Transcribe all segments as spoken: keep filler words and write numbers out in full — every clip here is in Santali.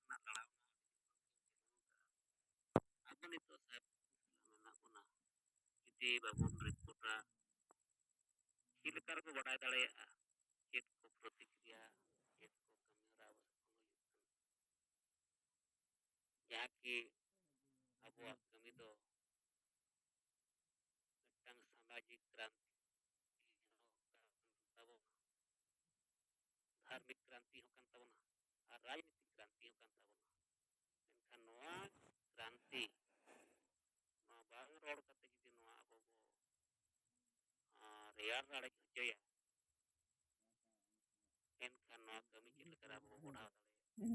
ᱨᱮᱱᱟᱜ ᱞᱟᱲᱟᱣᱱᱟ, ᱟᱹᱰᱤ ᱡᱳᱨ ᱠᱚ ᱪᱟᱹᱞᱩ ᱟᱠᱟᱫᱼᱟ᱾ ᱟᱵᱚ ᱱᱤᱛᱚᱜ ᱥᱟᱦᱮᱵ ᱢᱮᱱᱟᱜ ᱵᱚᱱᱟ, ᱡᱩᱫᱤ ᱵᱟᱵᱚᱱ ᱨᱤᱯᱳᱨᱴᱟ, ᱪᱮᱫ ᱞᱮᱠᱟ ᱨᱮᱵᱚ ᱵᱟᱰᱟᱭ ᱫᱟᱲᱮᱭᱟᱜᱼᱟ ᱪᱮᱫ ᱠᱚ ᱯᱨᱚᱛᱤᱠᱨᱤᱭᱟ, ᱪᱮᱫ ᱠᱚ ᱠᱟᱹᱢᱤ ᱦᱚᱨᱟ ᱟᱵᱚ ᱥᱮᱫ ᱠᱷᱚᱱ ᱦᱩᱭᱩᱜ ᱠᱟᱱᱟ? ᱡᱟᱦᱟᱸ ᱠᱤ ᱟᱵᱚᱣᱟᱜ ᱠᱟᱹᱢᱤ ᱫᱚ ᱢᱤᱫᱴᱟᱝ ᱥᱟᱢᱟᱡᱤᱠ ᱠᱨᱟᱱᱛᱤ ᱦᱚᱸ ᱠᱟᱱ ᱛᱟᱵᱚᱱᱟ, ᱫᱷᱟᱨᱢᱤᱠ ᱠᱨᱟᱱᱛᱤ ᱦᱚᱸ ᱠᱟᱱ ᱛᱟᱵᱚᱱᱟ, ᱟᱨ ᱨᱟᱡᱽᱱᱤᱛᱤᱠ ᱠᱨᱟᱱᱛᱤ ᱦᱚᱸ ᱠᱟᱱ ᱛᱟᱵᱚᱱᱟ᱾ ᱢᱮᱱᱠᱷᱟᱱ ᱱᱚᱣᱟ ᱠᱨᱟᱱᱛᱤ, ᱱᱚᱣᱟ ᱵᱟᱝ ᱨᱚᱲ ᱠᱟᱛᱮ ᱡᱩᱫᱤ ᱱᱚᱣᱟ ᱟᱵᱚ ᱵᱚ, ᱟᱸ, ᱨᱮᱭᱟᱲ ᱨᱟᱲᱮᱡ ᱦᱚᱪᱚᱭᱟ, ᱮᱱᱠᱷᱟᱱ ᱱᱚᱣᱟ ᱠᱟᱹᱢᱤ ᱪᱮᱫ ᱞᱮᱠᱟᱨᱮ ᱟᱵᱚ ᱵᱚ ᱵᱚᱲᱦᱟᱣ ᱫᱟᱲᱮᱭᱟᱜᱼᱟ? ᱟᱫᱚ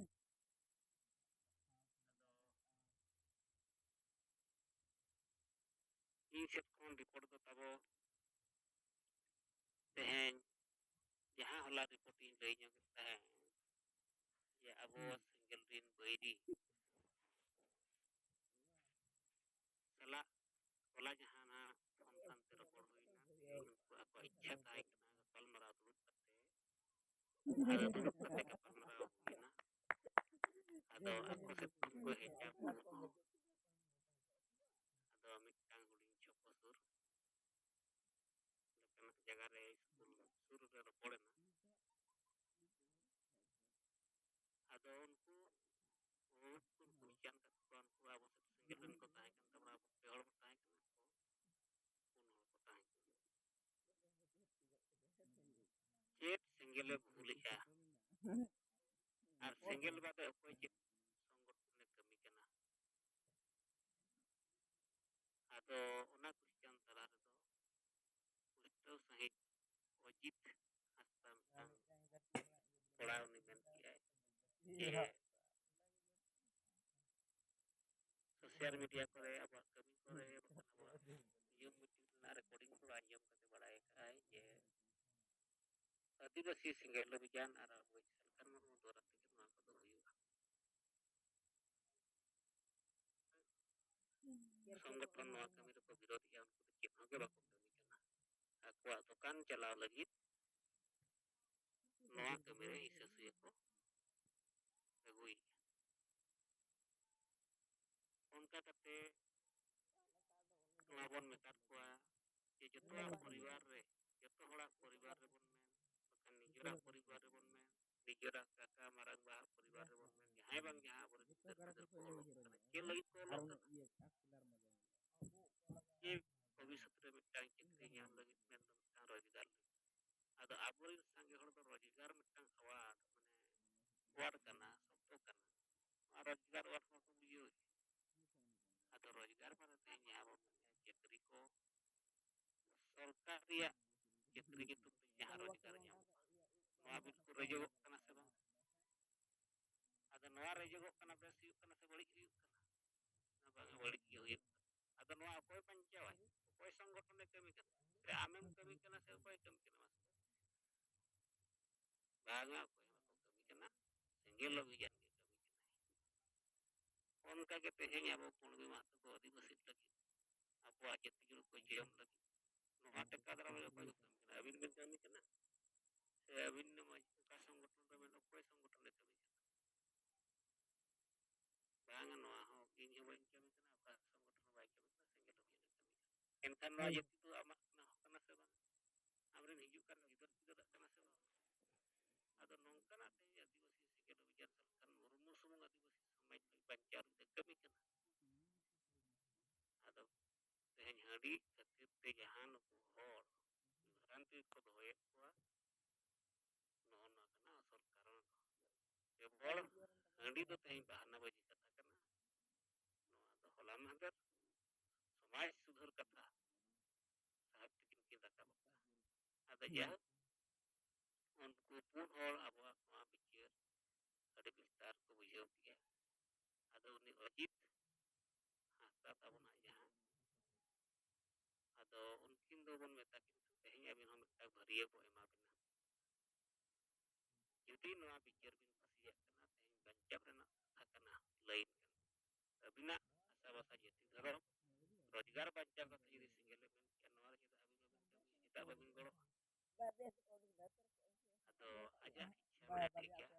ᱤᱧ ᱥᱮᱫ ᱠᱷᱚᱱ ᱨᱤᱯᱳᱨᱴ ᱫᱚ ᱛᱟᱵᱚ ᱛᱮᱦᱮᱧ ᱡᱟᱦᱟᱸ ᱦᱚᱞᱟ ᱨᱤᱯᱳᱨᱴ ᱤᱧ ᱞᱟᱹᱭ ᱧᱚᱜᱮᱫ ᱛᱟᱦᱮᱸᱫ, ᱡᱮ ᱟᱵᱚ ᱦᱩᱸ᱾ ᱥᱮᱸᱜᱮᱞ ᱨᱤᱱ ᱵᱟᱹᱭᱨᱤ ᱥᱟᱞᱟᱜ ᱦᱚᱞᱟ ᱡᱟᱦᱟᱸ ᱱᱟᱜ ᱯᱷᱳᱱ ᱯᱷᱳᱱ ᱛᱮ ᱨᱚᱯᱚᱲ ᱦᱩᱭᱱᱟ, ᱩᱱᱠᱩ ᱟᱠᱚᱣᱟᱜ ᱤᱪᱪᱷᱟ ᱛᱟᱦᱮᱸ ᱠᱟᱱᱟ ᱜᱟᱯᱟᱞᱢᱟᱨᱟᱣ ᱫᱩᱲᱩᱵ ᱠᱟᱛᱮ, ᱟᱫᱚ ᱫᱩᱲᱩᱵ ᱠᱟᱛᱮ ᱜᱟᱯᱟᱞᱢᱟᱨᱟᱣ ᱦᱩᱭᱱᱟ᱾ ᱟᱫᱚ ᱟᱠᱚ ᱥᱮᱫ ᱠᱷᱚᱱ ᱠᱚ ᱦᱮᱡ ᱮᱱᱟ, ᱟᱫᱚ ᱢᱤᱫᱴᱟᱝ ᱦᱩᱰᱤᱧ ᱪᱷᱚᱠᱚ ᱥᱩᱨ ᱞᱮᱠᱟᱱᱟᱜ ᱡᱟᱭᱜᱟ ᱨᱮ ᱥᱠᱩᱞ ᱥᱩᱨ ᱨᱮ ᱨᱚᱯᱚᱲ ᱮᱱᱟ᱾ ᱟᱫᱚ ᱩᱱᱠᱩ ᱩᱱᱠᱩ ᱠᱚ ᱵᱤᱪᱟᱨ ᱠᱟᱛᱮ ᱠᱚ, ᱩᱱᱠᱩ ᱟᱵᱚ ᱥᱮᱫ ᱥᱮᱸᱜᱮᱞ ᱨᱮᱱ ᱠᱚ ᱛᱟᱦᱮᱸ ᱠᱟᱱ ᱛᱟᱵᱚᱱᱟ, ᱟᱵᱚ ᱯᱮ ᱦᱚᱲ ᱠᱚ ᱛᱟᱦᱮᱸ ᱠᱟᱱᱟ ᱠᱚ, ᱯᱩᱱ ᱦᱚᱲ ᱠᱚ ᱛᱟᱦᱮᱸ ᱠᱟᱱᱟ᱾ ᱪᱮᱫ ᱥᱮᱸᱜᱮᱞᱮ ᱵᱷᱩᱞᱮᱜᱼᱟ? ᱟᱨ ᱥᱮᱸᱜᱮᱞ ᱵᱟᱫᱮ ᱚᱠᱚᱭ ᱪᱮᱫ ᱥᱚᱝᱜᱚᱴᱷᱚᱱᱮ ᱠᱟᱹᱢᱤ ᱠᱟᱱᱟ? ᱟᱫᱚ ᱚᱱᱟ ᱠᱚᱥᱪᱟᱱ ᱛᱟᱞᱟ ᱨᱮᱫᱚ ᱯᱩᱥᱴᱟᱹᱣ ᱥᱟᱺᱦᱤᱡ ᱚᱡᱤᱛ ᱦᱟᱸᱥᱫᱟ ᱢᱤᱫᱴᱟᱝ ᱠᱚᱲᱟ ᱩᱱᱤ ᱢᱮᱱ ᱠᱮᱜᱼᱟᱭ ᱡᱮ social media ᱠᱚᱨᱮ, ᱟᱵᱚᱣᱟᱜ ᱠᱟᱹᱢᱤ ᱠᱚᱨᱮ, ᱵᱟᱠᱷᱟᱱ ᱟᱵᱚᱣᱟᱜ Zoom meeting ᱨᱮᱱᱟᱜ recording ᱠᱚ ᱟᱸᱡᱚᱢ ᱠᱟᱛᱮ ᱵᱟᱲᱟᱭ ᱟᱠᱟᱫᱼᱟᱭ ᱡᱮ ᱟᱹᱫᱤᱵᱟᱹᱥᱤ ᱥᱮᱸᱜᱮᱞ ᱚᱵᱷᱤᱡᱟᱱ ᱟᱨ ᱟᱵᱚᱭᱤᱡ ᱥᱟᱞᱠᱷᱟᱱ ᱢᱩᱨᱢᱩ ᱫᱩᱣᱟᱨᱟ ᱛᱮᱜᱮ ᱱᱚᱣᱟ ᱠᱚᱫᱚ ᱦᱩᱭᱩᱜᱼᱟ᱾ ᱥᱚᱝᱜᱚᱴᱷᱚᱱ ᱱᱚᱣᱟ ᱠᱟᱹᱢᱤ ᱨᱮᱠᱚ ᱵᱤᱨᱳᱫᱷᱮᱜᱼᱟ, ᱩᱱᱠᱩ ᱫᱚ ᱪᱮᱫ ᱦᱚᱸ ᱜᱮ ᱵᱟᱠᱚ ᱠᱟᱹᱢᱤ ᱠᱟᱱᱟ᱾ ᱟᱠᱚᱣᱟᱜ ᱫᱚᱠᱟᱱ ᱪᱟᱞᱟᱣ ᱞᱟᱹᱜᱤᱫ ᱱᱚᱣᱟ ᱠᱟᱹᱢᱤ ᱨᱮ ᱦᱤᱥᱟᱹ ᱥᱩᱭᱟᱹ ᱠᱚ ᱟᱹᱜᱩᱭᱮᱫᱼᱟ᱾ ᱠᱟᱛᱮ ᱱᱚᱣᱟ ᱵᱚᱱ ᱢᱮᱛᱟᱫ ᱠᱚᱣᱟ ᱡᱮ ᱡᱚᱛᱚᱣᱟᱜ ᱯᱚᱨᱤᱵᱟᱨ ᱨᱮ, ᱡᱚᱛᱚ ᱦᱚᱲᱟᱜ ᱯᱚᱨᱤᱵᱟᱨ ᱨᱮᱵᱚᱱ ᱢᱮᱱ, ᱵᱟᱠᱷᱟᱱ ᱱᱤᱡᱮᱨᱟᱜ ᱯᱚᱨᱤᱵᱟᱨ ᱨᱮᱵᱚᱱ ᱢᱮᱱ, ᱱᱤᱡᱮᱨᱟᱜ ᱠᱟᱠᱟ ᱢᱟᱨᱟᱝ ᱵᱟᱦᱟᱜ ᱯᱚᱨᱤᱵᱟᱨ ᱨᱮᱵᱚᱱ ᱢᱮᱱ, ᱡᱟᱦᱟᱸᱭ ᱵᱟᱝ ᱡᱟᱦᱟᱸ ᱟᱵᱚᱨᱮᱱ ᱜᱤᱫᱟᱹᱨ ᱯᱤᱫᱟᱹᱨ ᱠᱚ ᱚᱞᱚᱜ ᱠᱟᱱᱟ, ᱪᱮᱫ ᱞᱟᱹᱜᱤᱫ ᱠᱚ ᱚᱞᱚᱜ ᱠᱟᱱᱟ? ᱡᱮ ᱵᱷᱚᱵᱤᱥᱥᱚᱛ ᱨᱮ ᱢᱤᱫᱴᱟᱝ ᱪᱟᱹᱠᱨᱤ ᱧᱟᱢ ᱞᱟᱹᱜᱤᱫ ᱢᱮᱱᱫᱚ ᱢᱤᱫᱴᱟᱝ ᱨᱳᱡᱽᱜᱟᱨ ᱞᱟᱹᱜᱤᱫ᱾ ᱟᱫᱚ ᱟᱵᱚᱨᱮᱱ ᱥᱟᱸᱜᱮ ᱦᱚᱲ ᱫᱚ ᱨᱳᱡᱽᱜᱟᱨ ᱢᱤᱫᱴᱟᱝ ᱟᱣᱟᱨᱰ, ᱢᱟᱱᱮ ᱣᱟᱨᱰ ᱠᱟᱱᱟ, ᱥᱚᱵᱫᱚ ᱠᱟᱱᱟ᱾ ᱱᱚᱣᱟ ᱨᱳᱡᱽᱜᱟᱨ ᱣᱟᱨᱰ ᱦᱚᱲ ᱠᱚ ᱵᱩᱡᱷᱟᱹᱣ᱾ ᱟᱫᱚ ᱨᱳᱡᱽᱜᱟᱨ ᱢᱟᱱᱮ ᱛᱮᱦᱮᱧ ᱡᱟᱦᱟᱸ ᱵᱚᱱ ᱢᱮᱱᱮᱫᱼᱟ ᱪᱟᱹᱠᱨᱤ ᱠᱚ, ᱥᱚᱨᱠᱟᱨ ᱨᱮᱭᱟᱜ ᱪᱟᱹᱠᱨᱤ ᱧᱩᱛᱩᱢ ᱛᱮ ᱡᱟᱦᱟᱸ ᱨᱳᱡᱽᱜᱟᱨ ᱧᱟᱢᱚᱜᱼᱟ, ᱱᱚᱣᱟ ᱵᱤᱞ ᱠᱚ ᱨᱮᱡᱚᱜᱚᱜ ᱠᱟᱱᱟ ᱥᱮ ᱵᱟᱝ? ᱟᱫᱚ ᱱᱚᱣᱟ ᱨᱮᱡᱚᱜᱚᱜ ᱠᱟᱱᱟ, ᱵᱮᱥ ᱦᱩᱭᱩᱜ ᱠᱟᱱᱟ ᱥᱮ ᱵᱟᱹᱲᱤᱡ ᱦᱩᱭᱩᱜ ᱠᱟᱱᱟ? ᱵᱟᱝ, ᱵᱟᱹᱲᱤᱡ ᱜᱮ ᱦᱩᱭᱩᱜ ᱠᱟᱱᱟ᱾ ᱟᱫᱚ ᱱᱚᱣᱟ ᱚᱠᱚᱭ ᱵᱟᱧᱪᱟᱣᱟᱭ? ᱚᱠᱚᱭ ᱥᱚᱝᱜᱚᱴᱷᱚᱱᱮ ᱠᱟᱹᱢᱤ ᱠᱟᱱᱟ? ᱨᱮ ᱟᱢᱮᱢ ᱠᱟᱹᱢᱤ ᱠᱟᱱᱟ ᱥᱮ ᱚᱠᱚᱭ ᱠᱟᱹᱢᱤ ᱠᱟᱱᱟ? ᱢᱟᱥᱮ ᱵᱟᱝᱟ, ᱚᱠᱚᱭ ᱦᱚᱸ ᱵᱟᱠᱚ ᱠᱟᱹᱢᱤ ᱠᱟᱱᱟ᱾ ᱥᱮᱸᱜᱮᱞ ᱚᱵᱷᱤᱡᱟᱱ ᱜᱮ ᱠᱟᱹᱢᱤ ᱠᱟᱱᱟᱭ᱾ ᱚᱱᱠᱟ ᱜᱮ ᱛᱮᱦᱮᱧ ᱟᱵᱚ ᱠᱩᱲᱢᱤ ᱢᱟᱦᱟᱛᱚ ᱠᱚ ᱟᱹᱫᱤᱵᱟᱹᱥᱤ ᱞᱟᱹᱜᱤᱫ, ᱟᱵᱚᱣᱟᱜ ᱡᱟᱹᱛᱤ ᱡᱩᱲᱩ ᱠᱚ ᱡᱚᱢ ᱞᱟᱹᱜᱤᱫ ᱱᱚᱣᱟ ᱴᱟᱠᱟ ᱫᱟᱨᱟᱢ ᱨᱮ ᱚᱠᱚᱭ ᱠᱚ ᱠᱟᱹᱢᱤ ᱠᱟᱱᱟ? ᱟᱹᱵᱤᱱ ᱵᱤᱱ ᱠᱟᱹᱢᱤ ᱠᱟᱱᱟ? ᱥᱮ ᱟᱹᱵᱤᱱ ᱱᱚᱣᱟ ᱚᱠᱟ ᱥᱚᱝᱜᱚᱴᱷᱚᱱ ᱨᱮ ᱢᱮᱱᱟᱜ, ᱚᱠᱚᱭ ᱥᱚᱝᱜᱚᱴᱷᱚᱱ ᱨᱮ ᱠᱟᱹᱢᱤ ᱠᱟᱱᱟ? ᱵᱟᱝᱟ, ᱱᱚᱣᱟ ᱦᱚᱸ ᱤᱧ ᱦᱚᱸ ᱵᱟᱹᱧ ᱠᱟᱹᱢᱤ ᱠᱟᱱᱟ, ᱚᱠᱟ ᱥᱚᱝᱜᱚᱴᱷᱚᱱ ᱦᱚᱸ ᱵᱟᱭ ᱠᱟᱹᱢᱤ ᱠᱟᱱᱟ, ᱥᱮᱸᱜᱮᱞ ᱚᱵᱷᱤᱡᱟᱱ ᱮ ᱠᱟᱹᱢᱤ ᱠᱟᱱᱟ᱾ ᱮᱱᱠᱷᱟᱱ ᱱᱚᱣᱟ ᱡᱟᱹᱛᱤ ᱫᱚ ᱟᱢᱟᱜ ᱠᱟᱱᱟ, ᱦᱚᱸ ᱠᱟᱱᱟ ᱥᱮ ᱵᱟᱝ? ᱟᱢᱨᱮᱱ ᱦᱤᱡᱩᱜ ᱠᱟᱱ ᱜᱤᱫᱟᱹᱨ ᱯᱤᱫᱟᱹᱨᱟᱜ ᱠᱟᱱᱟ ᱥᱮ ᱵᱟᱝ? ᱟᱫᱚ ᱱᱚᱝᱠᱟᱱᱟᱜ ᱛᱮᱦᱮᱧ ᱟᱹᱫᱤᱵᱟᱹᱥᱤ ᱥᱮᱸᱜᱮᱞ ᱚᱵᱷᱤᱡᱟᱱ ᱥᱟᱞᱠᱷᱟᱱ ᱢᱩᱨᱢᱩ ᱥᱩᱢᱩᱝ ᱟᱹᱫᱤᱵᱟᱹᱥᱤ ᱥᱚᱢᱟᱡᱽ ᱞᱟᱹᱜᱤᱫ ᱵᱟᱧᱪᱟᱣ ᱞᱟᱹᱜᱤᱫ ᱮ ᱠᱟᱹᱢᱤ ᱠᱟᱱᱟ᱾ ᱟᱫᱚ ᱛᱮᱦᱮᱧ ᱦᱟᱺᱰᱤ ᱠᱷᱟᱹᱛᱤᱨ ᱛᱮ ᱡᱟᱦᱟᱸ ᱱᱩᱠᱩ ᱦᱚᱲ ᱵᱷᱨᱟᱱᱛᱤ ᱠᱚ ᱫᱚᱦᱚᱭᱮᱫ ᱠᱚᱣᱟ, ᱱᱚᱜᱼᱚ ᱱᱚᱣᱟ ᱠᱟᱱᱟ ᱟᱥᱚᱞ ᱠᱟᱨᱚᱱ ᱫᱚ᱾ ᱠᱮᱵᱚᱞ ᱦᱟᱺᱰᱤ ᱫᱚ ᱛᱮᱦᱮᱧ ᱵᱟᱦᱟᱱᱟᱵᱟᱡᱤ ᱠᱟᱛᱷᱟ ᱠᱟᱱᱟ᱾ ᱱᱚᱣᱟ ᱫᱚ ᱦᱚᱞᱟ ᱢᱟᱦᱫᱮᱨ ᱥᱚᱢᱟᱡᱽ ᱥᱩᱫᱷᱟᱹᱨ ᱠᱟᱛᱷᱟ ᱥᱟᱦᱮᱵ ᱛᱟᱹᱠᱤᱱ ᱠᱤᱱ ᱨᱟᱠᱟᱵ ᱟᱠᱟᱫᱼᱟ᱾ ᱟᱫᱚ ᱡᱟᱭᱦᱳᱠ, ᱩᱱᱠᱩ ᱯᱩᱱ ᱦᱚᱲ ᱟᱵᱚᱣᱟᱜ ᱱᱚᱣᱟ ᱵᱤᱪᱟᱹᱨ ᱟᱹᱰᱤ ᱵᱤᱥᱛᱟᱨ ᱠᱚ ᱵᱩᱡᱷᱟᱹᱣ ᱠᱮᱜᱼᱟ᱾ ᱟᱫᱚ ᱩᱱᱤ ᱚᱡᱤᱛ ᱦᱟᱸᱥᱫᱟ ᱛᱟᱵᱚᱱᱟᱜ ᱡᱟᱦᱟᱸ, ᱟᱫᱚ ᱩᱱᱠᱤᱱ ᱫᱚᱵᱚᱱ ᱢᱮᱛᱟ ᱠᱤᱱ ᱠᱟᱱᱟ, ᱛᱮᱦᱮᱧ ᱟᱹᱵᱤᱱ ᱦᱚᱸ ᱢᱤᱫᱴᱟᱝ ᱵᱷᱟᱹᱨᱭᱟᱹ ᱵᱚ ᱮᱢᱟ ᱵᱤᱱᱟ᱾ ᱡᱩᱫᱤ ᱱᱚᱣᱟ ᱵᱤᱪᱟᱹᱨ ᱵᱤᱱ ᱯᱟᱹᱥᱤᱭᱟᱜ ᱠᱟᱱᱟ, ᱛᱮᱦᱮᱧ ᱵᱟᱧᱪᱟᱣ ᱨᱮᱱᱟᱜ ᱠᱟᱛᱷᱟ ᱠᱟᱱᱟ, ᱞᱟᱹᱭᱤᱱ ᱠᱟᱱᱟ᱾ ᱟᱹᱵᱤᱱᱟᱜ ᱟᱥᱟ ᱵᱷᱟᱥᱟ ᱡᱟᱹᱛᱤ ᱫᱷᱚᱨᱚᱢ ᱨᱳᱡᱽᱜᱟᱨ ᱵᱟᱧᱪᱟᱣ ᱠᱟᱛᱮ ᱡᱩᱫᱤ ᱥᱮᱸᱜᱮᱞ ᱮ ᱢᱮᱱ ᱠᱮᱭᱟ, ᱱᱚᱣᱟ ᱨᱮ ᱪᱮᱫᱟᱜ ᱟᱹᱵᱤᱱ ᱵᱟᱹᱵᱤᱱ ᱠᱟᱹᱢᱤᱭᱟ? ᱪᱮᱫᱟᱜ ᱵᱟᱹᱵᱤᱱ ᱜᱚᱲᱚᱜᱼᱟ? ᱟᱫᱚ ᱟᱡᱟᱜ ᱤᱪᱪᱷᱟ ᱢᱮᱱᱟᱜ ᱴᱷᱤᱠ ᱜᱮᱭᱟ,